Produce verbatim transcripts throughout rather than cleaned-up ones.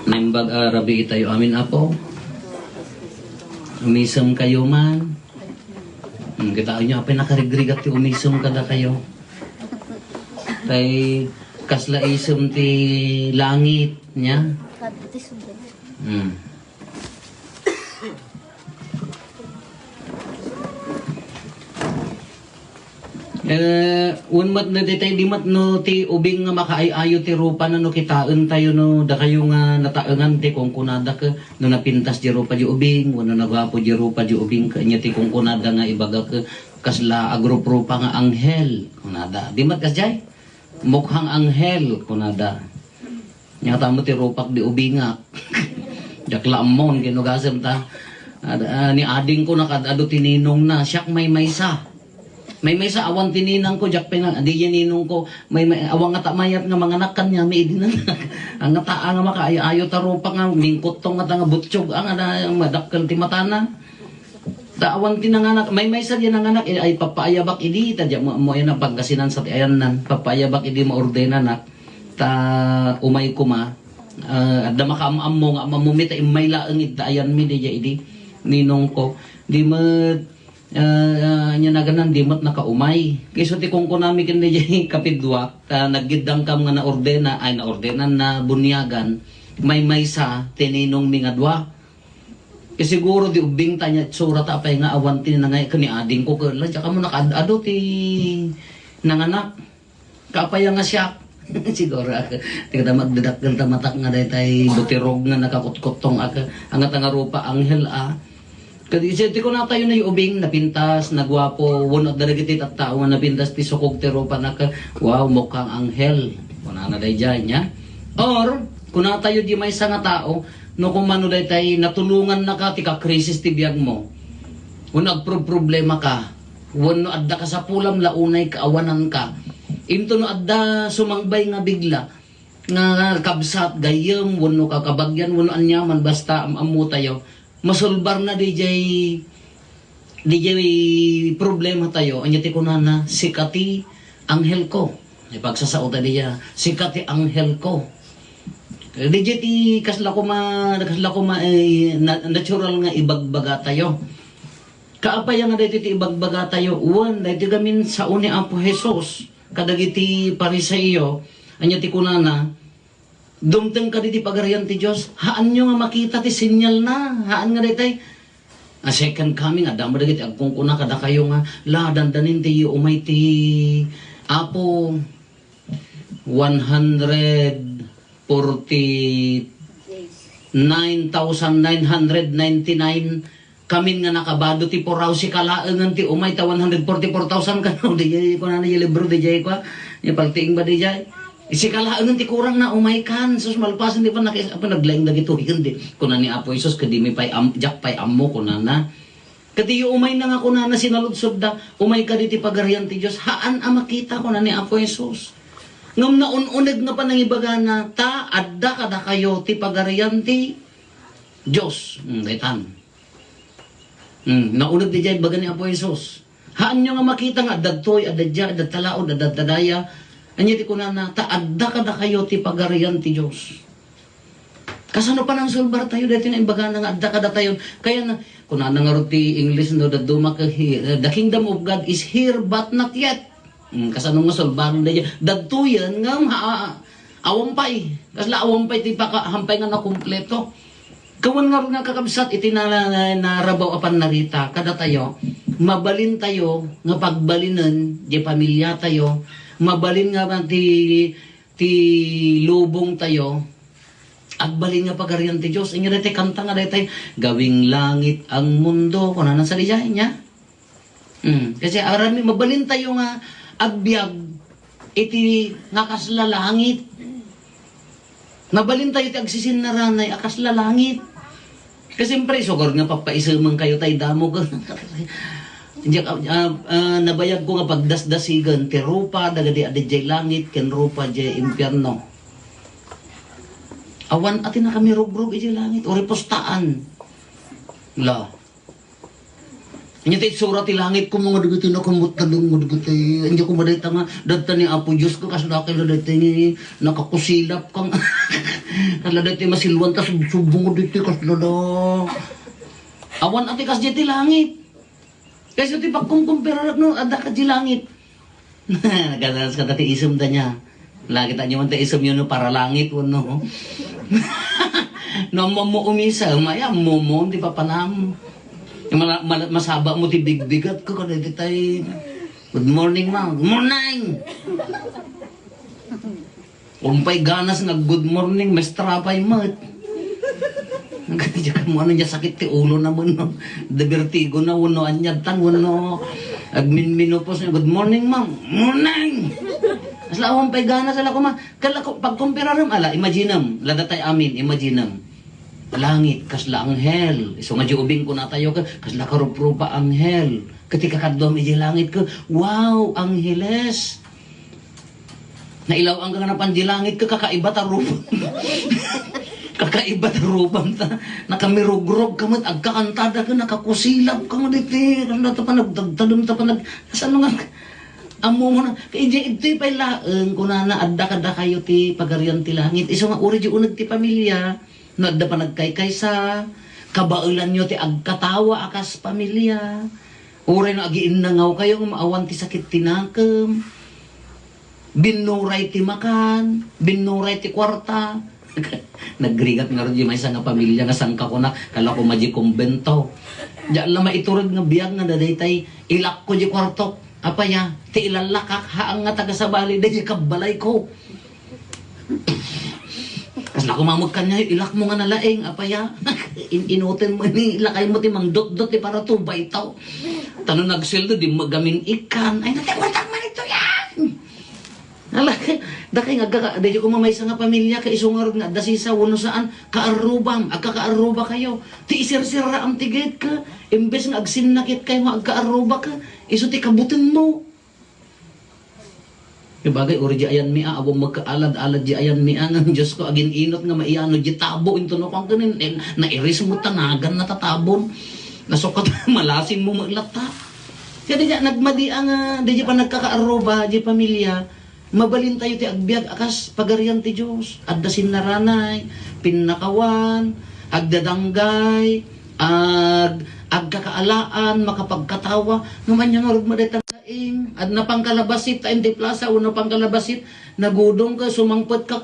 Naimbag a rabii tayo amin, Apo. Umisem kayo man. Hmm, kitaenyo, apay nakarigrigat ti umisem kada kayo. Tay kasla isem ti langit, nya? Hmm. Eh, wen met no, daytay di met no ti ubing nga makaay-ayo ti rupana no kitaentayo no dakayo nga nataengan ti kunkunada ket no napintas di rupa di ubing, wenno naguapo di rupa di ubing, ket ania ti kunkunada nga ibaga ket kasla agruprupa nga anghel, kunada. Di met kasdiay? Mukhang anghel, kunada. Nia ta met ti rupak di ubingak. Diak la ammon, kinugasem ta. Ad-, ah, ni adingko nakaad-adu ti ninongna, siak maymaysa. Maymaysa, awan ti ninangko, diak pay na, di diay ninongko, may, may, awan ngata mayat nga manganak kaniami idi na. Ang ngata nga makaay-ayo ta rupak nga, mingkuttong ngata nga buttiog, ang ada, madakkel ti matana. Ta awan ti nanganak, maymaysa diay nanganak, eh, ay papaayabak idi, ta diak mo, mo, yan ang Pangasinan sa ti ayannan, papaayabak idi maordenanak. Ta umay koma, ah, adda makaam-ammo nga ammammomi ta immay laeng ita ayanmi diay idi ninongko. Di met, ah, nia naganan, di met nakaumay. Kayso ti kunkunami ken diay kapidua, ta naggiddangkam nga naordena, ay, naordenan, nabuniagan, maymaysa ti ninongmi nga dua. Ket siguro di ubbing ta nia itsura ta apay nga awan ti nangay-, ken ni adingko ket la, diak ammo nakaad-adu ti nanganak. Kaapay nga siak. Siguro, ah, ti kada magdadakkel ta matak nga daytay butirog nga nakakutkuttong ak, ang ngata nga rupa, anghel, ah. Ket iti kunatayo na ubing, napintas, naguapo, wenno adda dagiti tattao nga napintas ti sukog ti rupana, wow, mukhang anghel. Kunana daydiay, nia? Or, kunatayo di maysa nga tao, no kumano daytay natulongannaka ti kakrisis ti biagmo, wenno agprobproblemaka, wenno adda kasapulam la unay kaawananka. Inton no adda sumangbay nga bigla, nga kabsat, gayyem, wenno kakabagian, wenno aniaman, basta am-ammotayo, masolbarna diay, diay problematayo. Ania ti kunana, "Sika ti anghelko." Ipagsasao ta diay, "Sika ti anghelko." Diay ti kasla koma, kasla koma, eh, na-, natural nga ibagbagatayo. Kaapay nga daytoy ti ibagbagatayo, wen, daytoy gamin sao ni Apo Jesus kadagiti Fariseo, ania ti kunana, "Dumteng kadi ti Pagarian ti Dios, haanyo nga makita ti senyalna." Haan nga daytay a second coming, adda met dagiti agkunkuna kadakayo nga, "La, dandanin ti umay ti Apo." One hundred forty, nine thousand nine hundred ninety-nine kamin nga nakabado ti puraw, sika laengen ti umay ta one hundred forty-four thousand kano, diay kunana diay libro, diay kua, ni paltiing ba diay? Sika laengen ti kurang na, umay kan, sus, malpasen ti pannakis-, apo naglaing dagitoy, di. Kuna ni Apo Jesus, "Ket dimi pay am-, diak pay ammo," kunana. Ket diay umayna nga kunana, sinaludsodda, "Umay kadi ti Pagarian ti Dios?" "Haan a makita," kuna ni Apo Jesus. Ngem naun-uneg nga panangibagana, "Ta adda kadakayo ti Pagarian ti Dios." Hmm, daytan. Hmm, nauneg diay ibaga ni Apo Jesus. "Haanyo nga makita nga adda ditoy, adda diay, adda talaud, adda tadaya." Ania ti kunana, "Ta adda kadakayo ti Pagarian ti Dios." Kasano panangsolbartayo daytoy nga imbagana nga adda kadatayon? Kaya na, kunana ngarud ti English no, dadduma ka, he-, "The kingdom of God is here but not yet." Hmm, kasano nga solbaron daytoy? Dadtoyen ngem ha, awan pay. Kasla awan pay ti paka-, hampay nga nakumpleto. Kawan nga, nga kakabsat iti na, na, narabaw a pannarita kadatayo, mabalintayo nga pagbalinen diay pamiliatayo, mabalin nga ti ti lubongtayo, agbalin nga Pagarian ti Dios. Inya daytay kanta nga daytay, "Gawing langit ang mundo." Kunana sadiay, nya? Hmm. Kasi aramid, mabalintayo nga agbiag iti nga kasla langit. Mabalintayo ti agsisinnaranay a kasla langit. Ket siyempre, sugar nga papaisemeng kayo tay damo. Diak, ah, ah, nabayag ko nga pagdasdasigen ti rupa dagiti adda idiay langit ken rupa idiay impierno. Awan a ti nakamirugrog idiay langit, o ripustaan. La. Ania ti itsura ti langit ko, mga dagiti nakamuttalong mo dagiti. Ania ko madayta nga, dadta ni Apo Dios ko, kasla kay dagiti nakakusilap kang. Kasla dagiti masilwan ta subsubong mo dagiti, kasla da. Awan ati kas ti langit. Kaysa ti pagkumkumpara no, adda ka di langit. Nagadalas ka ti isem da niya. Lagi ta niyo man ti isem yun, no, para langit, no? No, mo, mo umisem, ay, mo, mo, di pa panam. Mala-, mala-, masaba mo ti bigbigat ko, kada di tay, "Good morning, ma'am." "Good morning!" Umpay ganas nga, "Good morning, Mister Apay," met. Diak mo, ano niya, sakit ti ulo na mo, no? Divertigo na, wano anyad tan, wano agminminupos niya, "Good morning, ma'am." "Morning!" Asla, umpay ganas, ala ko ma-, kala ko, pagkumpirarem, ala, imaginem, lada tay amin, imaginem. Langit, kasla anghel. Isu nga di ubing ko natayo ka, kasla karuprupa anghel. Kati kakadduam iti langit ka, wow, angheles. Nailaw-an ka nga napan di langit ka, kakaiba ta rubam. Kakaiba ta rubam ta. Nakamirugrog ka met, agkakantada ka, nakakusilap ka nga diti. Ano ta panag-, tagtadem ta panag-, saan nga, amo mo na. Kaya iti pay laeng, kunana, adda kadakayo ti pagarian ti langit. Isu nga uri di uneg ti pamilya. No adda panagkaykaysa, kabaelanyo ti agkatawa a kas pamilya. Uray no agiinnangawkayo nga maawan ti sakit ti nakem. Binnuray ti makan, binnuray ti kuarta. Nagrigat ngarud di maysa nga pamilya nga sangkakunak, kala ko madi kumbento. Diak la maiturod nga biag nga dadaytay ilakko di kuartok. Apay a, ti ilallakak, haan nga taga-sabali, daydi kabbalayko. Kasla ko mamagkan nga, ilak mo nga nalaing, apay a. In-, inutin mo ni, lakay mo ti mangdotdot ti para tubay to. Tano nagsueldo, di magamin ikan. Ay, nate, kwartak man ito yan! Ala, dakay nga agka-, daydi ko mamaysa nga pamilya, kay isu ngarud nga adda sisa, wano saan, kaarrubam, agkakaarruba kayo. Ti isirsiraam ti gayet ka, imbes nga agsinnakit kayo nga agkaarruba ka, isu ti kabuteng mo. Ibagay, uri di ayan mi a, awan magkaalad-alad di ayan mi a, ngem Diyos ko, agin-inot nga maiyano di tabo, into no, kuan ken, eh, nairis mo, tanagan na tatabon. Nasukat, malasin mo, mailata. Kaya di nagmadi nga, di, di pa nagkakaarruba, di pamilya, mabalin tayo ti agbiag a kas pagarian ti Diyos. Adda sinnaranay, pinnakawan, agdadanggay, ag-, agkakaalaan, makapagkatawa. No man yan, ngarud mo detang laing, adda pangkalabasit, ta indi plaza, wano pangkalabasit, nagudong ka, sumangpet ka,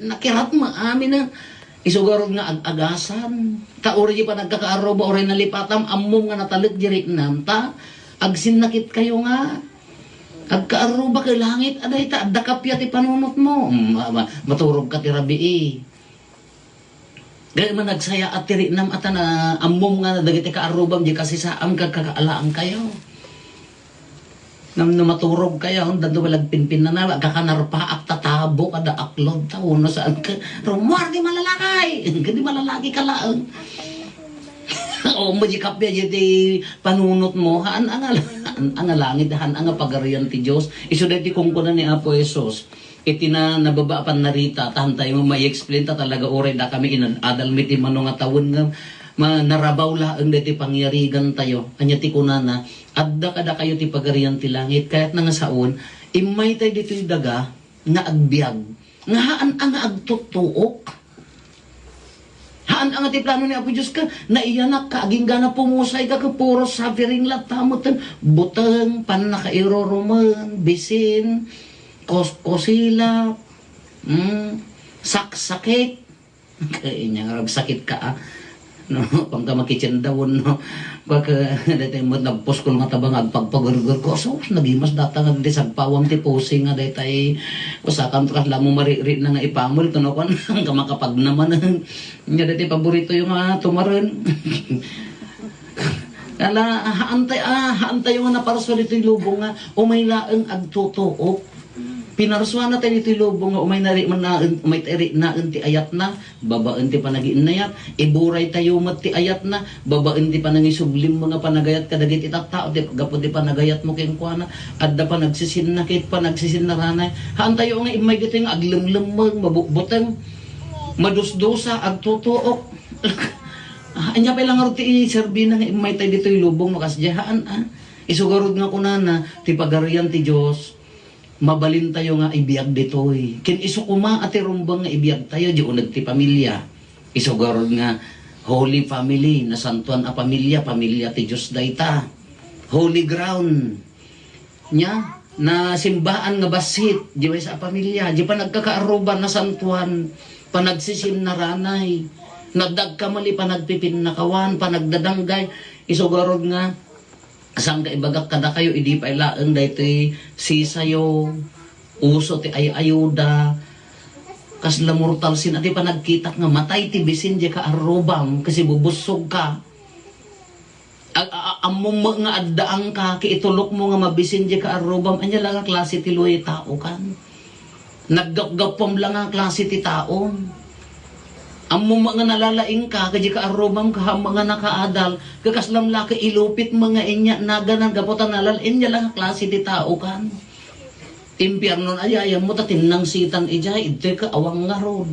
nakirat mo, amin na. Isu garud nga ag-agasan. Ta uri di pa nagkakaarruba, uri nalipatam, ammom nga natalek di riknam, ta agsinnakit kayo nga. Agkaarruba ka langit, adayta, adda kappia ti panunot mo. Mm, ma-, ma-, maturog ka ti rabii. Gayam a nagsayaat ti riknam, ata na ammom nga dagiti kaarrubam, di kasisaam, kagkakaalaang kayo. Ngem no maturog kayo, danto malagpinpin na na, agkakanarpaak, tatabo, kada aklod, ta, wano saan ka, "Rumuar di malalakay!" Kadi malalaki ka laeng. O, mo di kappia, di, di panunot mo, haan nga, haan nga langit, haan nga pagarian ti Diyos. Isu daydi kunkunan ni Apo Jesus. Iti na, nababa a pannarita, ta haan tayo mai-explain ta talaga uray dakami inad-adal mi ti mano nga tawen nga ma-, narabaw laeng daytoy pangyarigan tayo. Ania ti kunana, "Adda kadakayo ti pagarian ti langit." Kayatna nga saon, immay tayo ditoy daga nga agbiag. Nga haan a nga agtuttuok. Haan a nga ti plano ni Apo Dios ka, naiyanak ka, agingga na pumusay ka, ka puro suffering latta, meten buteng, pannakairurumen, bisin, kos-, kosila, mm, saksakit. Kaya niya nga, agsakit ka, ah. No, pangka makichendawon, no. Baka, dati mo, nagpuskol nga tabang, agpagpagurgur ko. So, nagimas data nga, di sagpawam ti pusing nga, daytay, usakan to, kasla mo mariri na nga ipamul, kuno, kuan, ang kamakapagnaman. Nya dati paborito yung, ah, tumaren. Ala, haantay, ah, haantay yung naparso dito'y lubong nga, umay laeng agtutuok. Pinarsuana tayo dito'y lubong nga, umay nari, man naen, umay tayo ri, naen ti ayatna, babaen ti panagiinnayat, iburay tayo met ti ayatna, babaen ti panangisublim nga panagayat kadagiti tattao, ti, gapu ti panagayat mo kenkuana, adda panagsisinnakit, panagsisinnaranan. Haantay nga immay dito'y nga aglemlemmeng, mabutbuteng, madusdusa, agtutuok. Ania pay la ngarud ti iserbina nga immay tay ditoy lubong no kasdiay? Haan, a. Isu garud nga kunana, ti Pagarian ti Dios, mabalintayo nga ibiag ditoy. Ken isu koma a ti rumbeng nga ibiagtayo, di uneg ti pamilia. Isu garud nga Holy Family, nasantoan a pamilia, pamilia ti Dios dayta. Holy ground. Nia, nasimbaan nga bassit, di maysa a pamilia, di panagkakaarruba, nasantoan, panagsisinnaranay, nadagkamali, panagpipinnakawan, panagdadanggay, isu garud nga, saan ka ibagak kadakayo, idi pay laeng daytoy sisayo, uso ti ay-ayuda, kasla mortal sin a ti panagkitak nga matay ti bisin di kaarrubam, kasi bubussog ka. Ag-, a-, a-, ammom met nga addaanka, ket itulokmo nga mabisin di kaarrubam, ania la nga klase ti luoy tao kan? Naggapgappuam la nga klase ti tao. Ammom met nga nalalaingka, ket di kaarrubam, kaam nga nakaadal, ket kaslam la ket ilupitmo nga inya, naganan, gapu ta nalal-, ania la nga klase ti tao kan? Impiernon ayayammo ta tinnangsitan idiay, idtoy ka awan ngarud.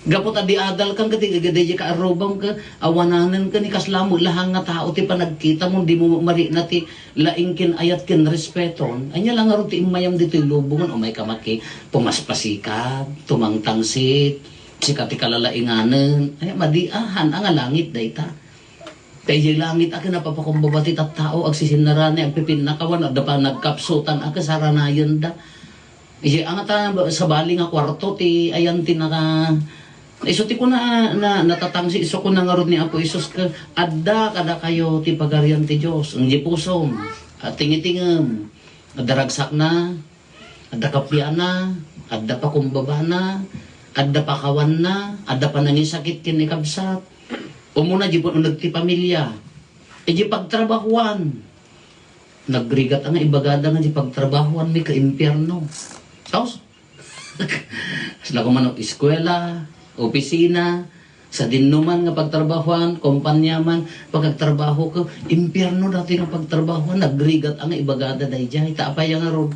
Gapu ta di adal kan ket igagada idiay kaarrubam ket awananen ken ni kasla mo lahang nga tao ti panagkita mo, di mo marikna ti laing ken ayat ken respeton. Ania la ngarud ti immayam ditoy lubongen, umay ka maki pumaspasikat, tumangtangsit, sika ti kalalainganen. Ay, madi a, han-a nga langit dayta. Ta idiay langit a ken napapakumbaba ti tattao, agsisinnaranay, agpipinnakawan, adda panagkapsutan a kasaranayen da. Idiay angata sabali nga kuarto ti ayan ti naka-, isu ti kuna, na, natatangsit, isu kuna ngarud ni Apo Jesus ket, "Adda kadakayo ti Pagarian ti Dios." Idiay pusom, a, tingitingem, adda ragsakna, adda kapiana, adda pakumbabana, adda pakawanna, adda panangisakit ken ni kabsat. Umuna, di pun uneg ti pamilia. Idiay pagtrabahuan. Nagrigat a nga ibagada nga di pagtrabahuan mi ka impierno. Tapos, kasla ko man, eskwela, opisina, sadinoman nga pagtrabahuan, kompanya man, pagagtrabaho ko, impierno dati nga pagtrabahuan, nagrigat a nga ibagada daydiay. Ta apay nga ngarud,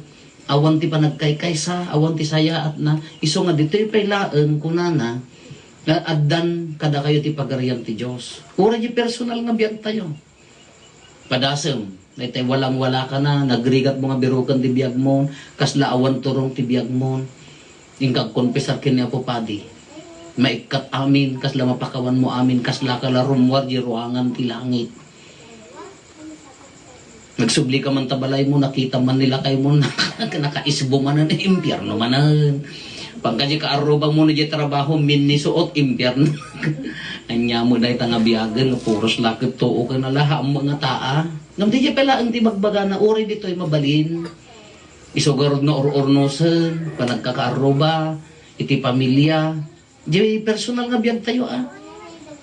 awan ti panagkaykaysa, awan ti sayaatna, isu nga ditoy pay laeng, kunana, nga addan kadakayo ti Pagarian ti Dios. Uray di personal nga biagtayo. Padasem, daytay walang-wala ka na, nagrigat mo nga biroken ti biag mo, kasla awan turong ti biag mo. Inka agkonfesar ken ni Apo Padi. Maikkat amin, kasla mapakawan mo amin, kasla ka la rummuar di ruangan ti langit. Nagsubli ka man ta balay mo, nakita man ni lakay mo, naka-, nakaisbo manen, impierno manen. Pagka di kaarruba mo na di trabaho, minnisuot, impierno. Anya mo dayta nga biagen, nga puros laket tuo ka na laha, ang mga taa. Ngam di pala ang ti magbagana, uray ditoy mabalin. Isu garud nga ur-urnusen, panagkakaarruba, iti pamilya. Di personal nga biag tayo, a.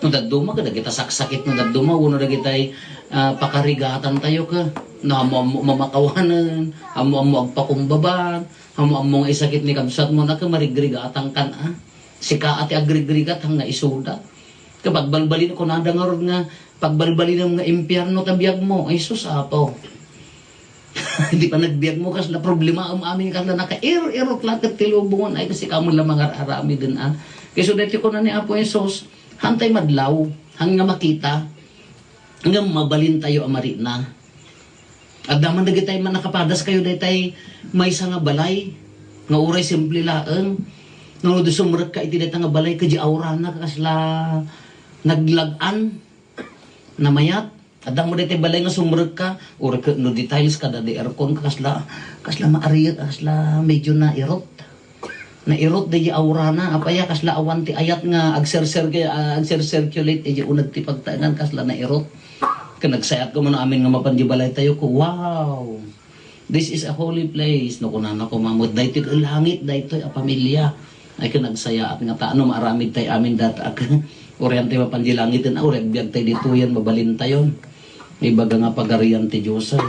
No dadduma, kadagita saksakit, no dadduma, wenno dagitay, a, pakarigatan tayo, ka. No, ammo-ammo mamakawanen, ammo-ammo agpakumbaban, ammo-ammo nga isakit ni kabsat mo, naka marigrigatan kan, a. Sika a ti agrigrigat, hang nga isuda. Ka pagbalbalin, kunada ngarud nga, pagbalbalinem nga impierno ta biag mo, ay sus, apo. Di panagbiag mo, kasla problema, am-, amin kasla nakair-irot laket ti lubongon, ay, kasi kamo la mangar-aramiden, a. Kayso daytoy kuna ni Apo Jesus, hantay madlaw, hang nga makita, nga mabalin tayo a marikna. Adda man dagitay man nakapadas kayo daytay maysa nga balay, nga uray simple laeng. No, di sumrek ka iti dayta nga balay, kadi aurana, kasla naglag-an. Namayat. Adda mo daytoy balay nga sumrek ka, uray ket no di tiles ka, da di aircon ka, kasla, kasla maariek, kasla medyo nairot. Nairot da di aurana, apaya, kasla awan ti ayat nga agserser-, ah, agser-circulate, eh, di uneg ti pagtaengan, kasla nairot. Ken nagsayat ko man amin nga mapan di balay tayo ko, "Wow!" This is a holy place. No, kunana ko, "Mamut, daytoy langit, daytoy a pamilya." Ay, ken nagsayaat nga ta, ano, maaramid tay amin data, ak-, oriente mapan di langiten, a, uri agbiag tay ditoyen, mabalintayon. Ibaga nga pagarian ti Diosen.